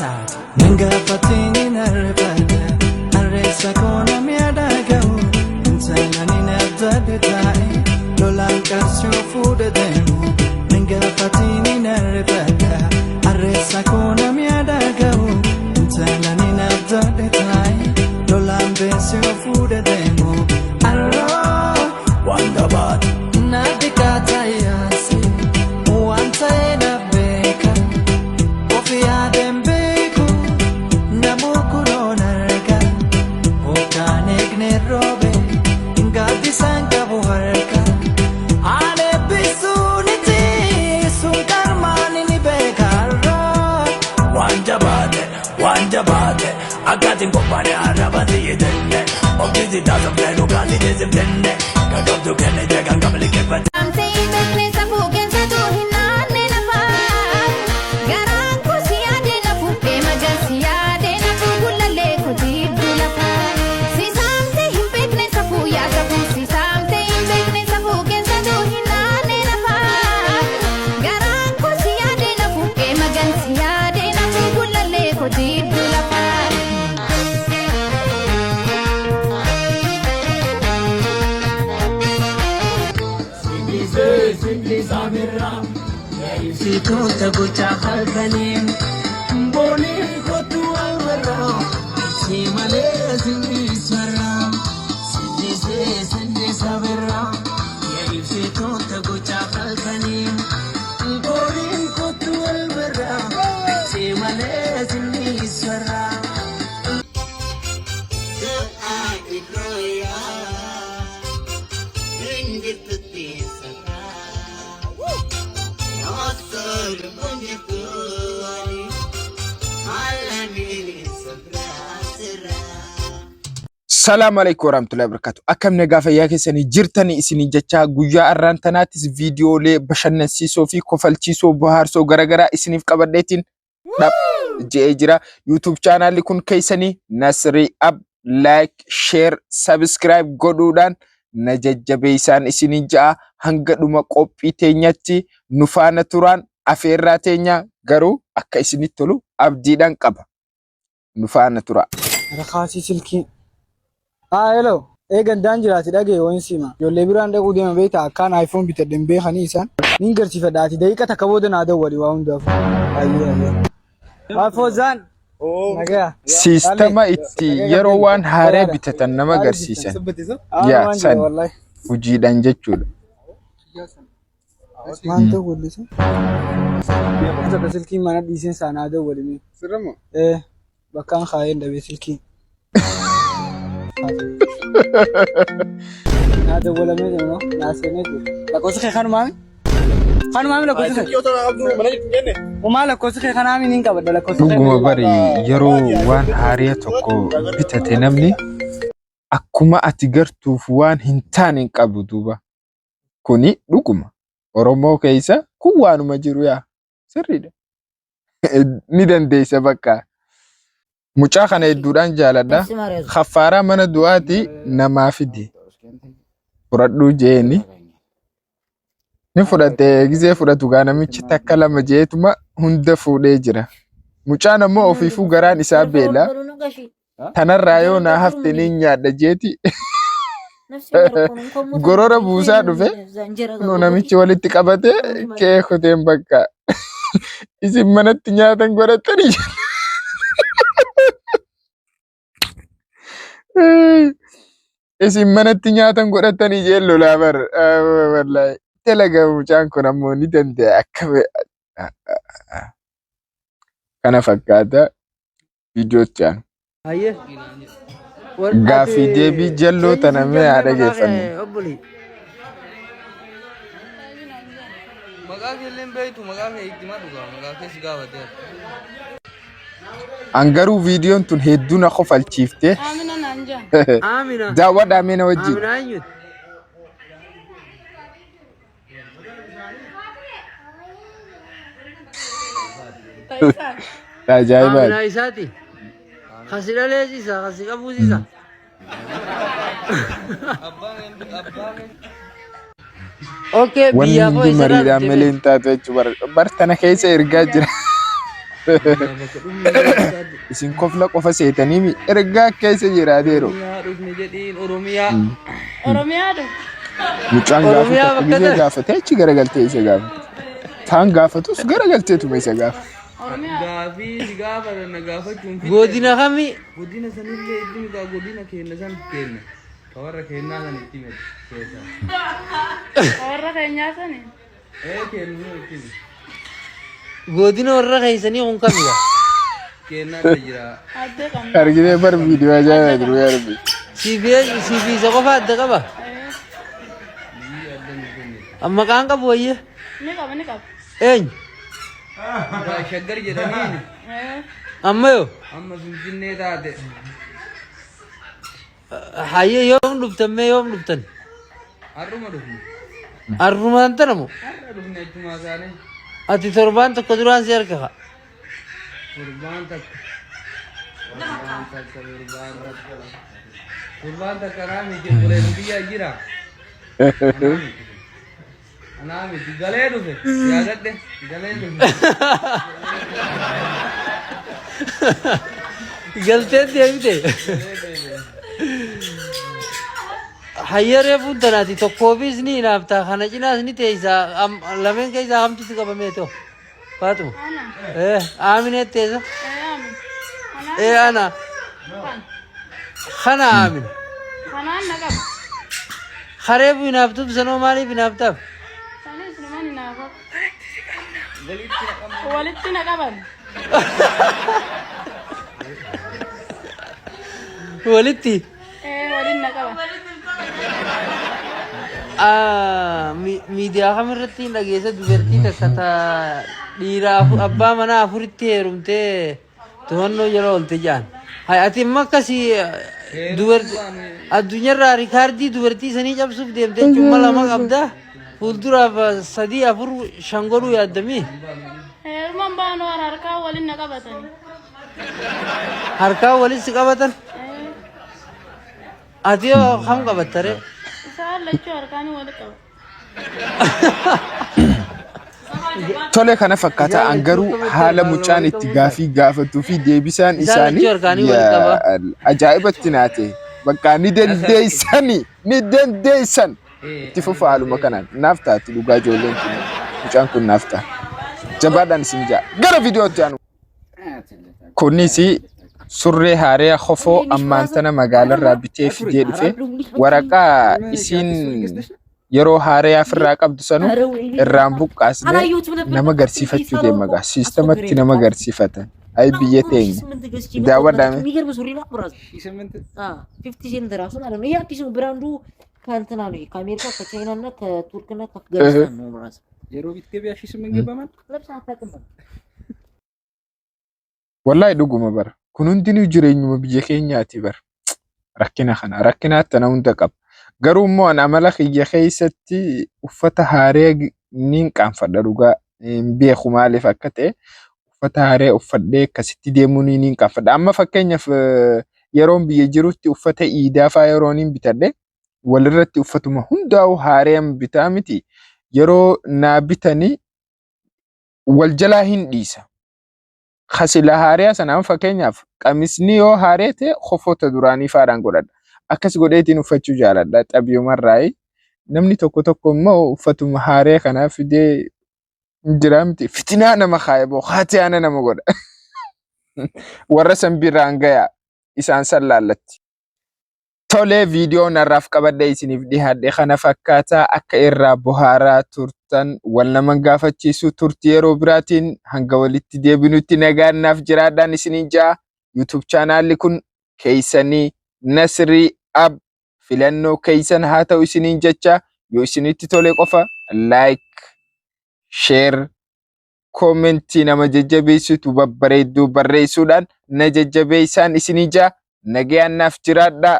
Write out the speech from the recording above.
taate. Nan gaafatiin hin arrifadha arreessa koo namni adagahu intala ni nabdadhe taa'e lolaan qarshii fuudhe deemu. Nan gaafatiin hin arrifadha arreessa koo namni adagahu intala ni nabdadhe taa'e lolaan beesee fuudhe deemu. Arroo waan gabaadha. Naatti kaatayaase waan ta'e na beeka. Of yaadeen beeku namuu kunoon arga. Hookaan eegne roobe gaaddisaan qabu harka. Ani eebbisuuniti sun karmaan ni beeka. Arroo waan jabaate waan jabaate akkaatiin qophaa'e arraba siyyitenne ofiisi taasifnee dhugaatii deessifnenne kan qabdu kennite kan qabli keeffate. Amtee beekne safuu keessattuu hin naanne lafaa. Garaan koo si yaadee nafu deema si yaadee nafu gullallee kotiidduu lafaa. Sisaamtee hin beekne safuu yaa safuu sisaamtee hin beekne safuu keessattuu hin naanne lafaa. Garaan koo si yaadee nafu deema si yaadee nafu gullallee kotiidduu lafaa. Ibsitoota gochaa halkanii boonii kottu albarraa si malee sinnisarraa siddisee siddisa birraa. Ibsitoota gochaa halkanii boonii kottu albarraa si malee sinnisarraa. Salaam alaikum warahmatullahi wabarakatuh. Akkam nagaa fayyaa keessanii jirtanii isinii jechaa guyyaa har'aan tanaattis viidiyoolee bashannansiisoo fi kofalchiisoo bohaarsoo garaagaraa isiniif qabadheetiin dhap je'ee jira. YouTube chaanaalli kun keessanii Nasrii Ab like, share, subscribe godhuudhaan na jajjabeessaan isinii ja'a hanga dhuma qophii teenyatti nu faana turaan afeerraa teenya garuu akka isinitti tolu abdiidhaan qaba. Nu faana turaa. Rakaasii silkii. Haa hello. Ee gandaan jiraati dhagee wayin siima. Ijoollee biraan dhaquu deema beektaa akkaan iPhone bitadhe hin beekanii isaan. Nin garsiifadha ati daqiiqa takka booda naa dawwali waa hundaaf. Ayyee ayyee. Haa Foozaan. Nagaya. Siistama itti yeroo waan haaraa bitatan nama agarsiisan. Yaa san hojiidhaan jechuudha. Maal ta'u wallisa? Takka silkiin mana dhiiseen isaa naa dawwali mee. Sirrimoo? Ee bakkaan kaayeen dhabee silkii. Naa dawwalamee jiru noo naa seenee jiru. Lakkoofsa kee kanumaami? Kanumaami lakkoofsa kee? Yoo ta'u abduu mana jirtu jenne. Umaa lakkoofsa kee kanaami niin qabadha lakkoofsa kee. Dhuguma bari yeroo waan haaraa tokko bitate namni akkuma ati gartuuf waan hin taane hin qabu duuba. Kuni dhuguma. Oromoo keessa kun waanuma jiru yaa. Sirriidha. Ni dandeessa bakka. Mucaa kana hedduudhaan jaaladha. Kaffaaraa mana du'aati namaa fidi. Fudhadhuu jeeni. Ni fudhate gizee fudhatu gaa namichi takka lama jeetuma hunda fuudhee jira. Mucaan ammoo ofiifuu garaan isaa beela. Tanarraa yoo naa hafte niin nyaadha jeeti. Gorora buusaa dhufe kunoo namichi walitti qabate kee kuteen bakka. Isin manatti nyaatan godhattanii jedhe. Isin manatti nyaatan godhattanii jeen lolaa bar. Wallaahi. Dalaga mucaan kun ammoo ni danda'a akka kana fakkaata viidiyootti aanu. Hayyee. Gaaffii deebii jalloo tana mee haa dhageeffannu. Obboli. Maqaa kee illee hin beektu, maqaa kee itti himadhu gaa, maqaa kee si gaafateera. An garuu viidiyoon tun hedduu na kofalchiifte. Amina naan jaan. Amina. Daawwadhaa mee na wajjin. Amina eenyuti? Ta'isaa. Ajaa'ibaati. Amina isaati. Kasi dhaleesisa, kasi qabuusisa. Okay, Wanni biyyaa koo hundi eessarraa mariidhaan dhufte malee hin taatu jechuudha. Bar tana keessa ergaa jira. Bakka dhumni isaatti. Isin kofla qofa seetaniimi ergaa keessa jiraateeru. Oromiyaa dhufne jedhiin Oromiyaa. Oromiyaa dhufu. Mucaan gaafii Oromiyaa takka bakka gizee tana. gaafatee achi garagaltee isa gaafate. Taan gaafatus garagalteetuma isa gaafa. Oromiyaa. Gaafii si gaafatan na gaafachuun fixxe. Godina kami? Godina sanillee itti migaa godina keenya san kenna. Ka warra kennaa san itti hime keessa. Warra keenyaa sani. Ee kennu itti hime. Godina warra keessanii kun kamidha? Kennaa adda jira. Addee qabna. Arginee bar viidiyoo ajaa'ibaa jiru yaa rabbi. Siif isa qofa adda qaba? Biyyi adda nu kennite. Maqaan qabu wayyee? Ni qaba ni qaba. Eenyu? Duraa Shaggar jedhaniin Amma yoo? amma Finfinnee taate. Hayyee yoom dhuftan mee yoom dhuftan? Har'uma dhufne. Har'umaan tana moo? Har'a dhufne achumaa kaane. Ati torbaan tokko duraan si harka kaa. Torbaan takka. Torbaan takka torbaan takka. Torbaan takka naa miti obboleessi biyyaa jira. Anaa miti. Anaa miti galee dhufe yaadadhe galee dhufe. Galtee deebite. Galee deebi'e. Hayyee reefuun tanaati tokkoofis ni hinaafta kana cinaas ni teessa lameen keessaa kamtu si qabamee ta'u. Faatuma. Ana. Eh Aaminee teessa. Ee Aamin. Kanaan Eh ana kan. kana Aamin. Kanaan na qaba. Kareefu hinaaftuuf sanoo maaliif hinaaftaaf? Sanis numan hinaafa. Walitti na qaban. Walitti. Ee waliin na qaban. Ah, miidiyaa kamirratti hin dhageessa dubartii takka ta dhiira abbaa manaa afuritti heerumtee to'annoo jala oolte jedhan. Hay ati immoo akkasii dubartii addunyaarraa rikaardii dubartii sanii cabsuuf deemte jechuun mala lama qabda. Fuulduraaf sadii afur shan godhuu yaaddamii. Heeruman baanoo harkaa waliin na qabatani. Harkaa walitti si qabatan. Ee Ati hoo kam qabatta ree? Isaan lachuu harkaanii walitti qaba. Tole kana fakkaata an garuu haala mucaan itti gaafii gaafatuu fi deebisaan Isaan isaanii lachuu harkaanii walitti qaba. ajaa'ibatti naate. Bakka ni dandeessani ni dandeessan itti fufa haaluma kanaan naaf taati dhugaa ijoolleen kun mucaan kun naaf ta'a. Jabaadhaan isin ja'a. Gara viidiyootti aanu. Kunis surree haaraya kofoo ammaan tana magaalarraa bitee fidee dhufe waraqaa isiin yeroo haarayaa ofirraa qabdu sanu irraan buqqaasne nama garsiifachuu deema gaa siistamatti nama garsiifatan ay biyya teenya daawwadhaa mee. የሚገርም ሱሪ ነው ብራዘር። ፊፍቲ ሴንት ራሱ ማለት ነው። ይሄ አዲስ ነው ብራንዱ ከእንትና ነው ከአሜሪካ ከቻይና እና ከቱርክ እና ከአፍጋኒስታን ነው ብራዘር። የሮቢት ገበያ 1008 ገባ ማለት ለብሰህ አታውቅም ነው። Wallahi dhuguma bara. Kun hundinuu jireenyuma biyya keenyaati bara. Rakkina kana rakkina tana hunda qaba. Garuu immoo an amala kiyya keessatti uffata haaree niin qaanfadha dhugaa. Hin beeku maaliif akka ta'e uffata haaree uffadhee akkasitti deemuu niin qaanfadha. Amma fakkeenyaaf yeroon biyya jirutti uffata iidaa faa yeroon hin bitadhe walirratti uffatuma hundaa'u haareen bitaa miti. Yeroo naa bitanii wal jalaa hin dhiisa. Ka sila haariyaa sana amma fakkeenyaaf qamisni yoo haaree ta'e kofoota duraanii faadhaan godhadha. Akkas godheetiin uffachuu jaaladha xabiyumarraayi. Namni tokko tokko immoo uffatuma haaree kanaa fidee hin jiraa miti. Fitinaa nama kaaya boo haatiyaana nama godha. Warra san biraan gayaa isaan san laallatti. Tolee viidiyoon har'aaf qabadhee isiniif dhiyaadhe kana fakkaataa akka irraa bohaaraa turtan wal nama gaafachiisu turti yeroo biraatiin hanga walitti deebinutti nagaan naaf jiraadhaan isiniin ja'a. YouTube chaanaalli kun keessanii Nasrii Ab filannoo keessan haa ta'u isiniin jecha yoo isinitti tole qofa like, share, koomentii nama jajjabeessitu babbareedduu barreessuudhaan na jajjabeessaan isiniin ja'a. Nagayaan naaf jiraadhaa.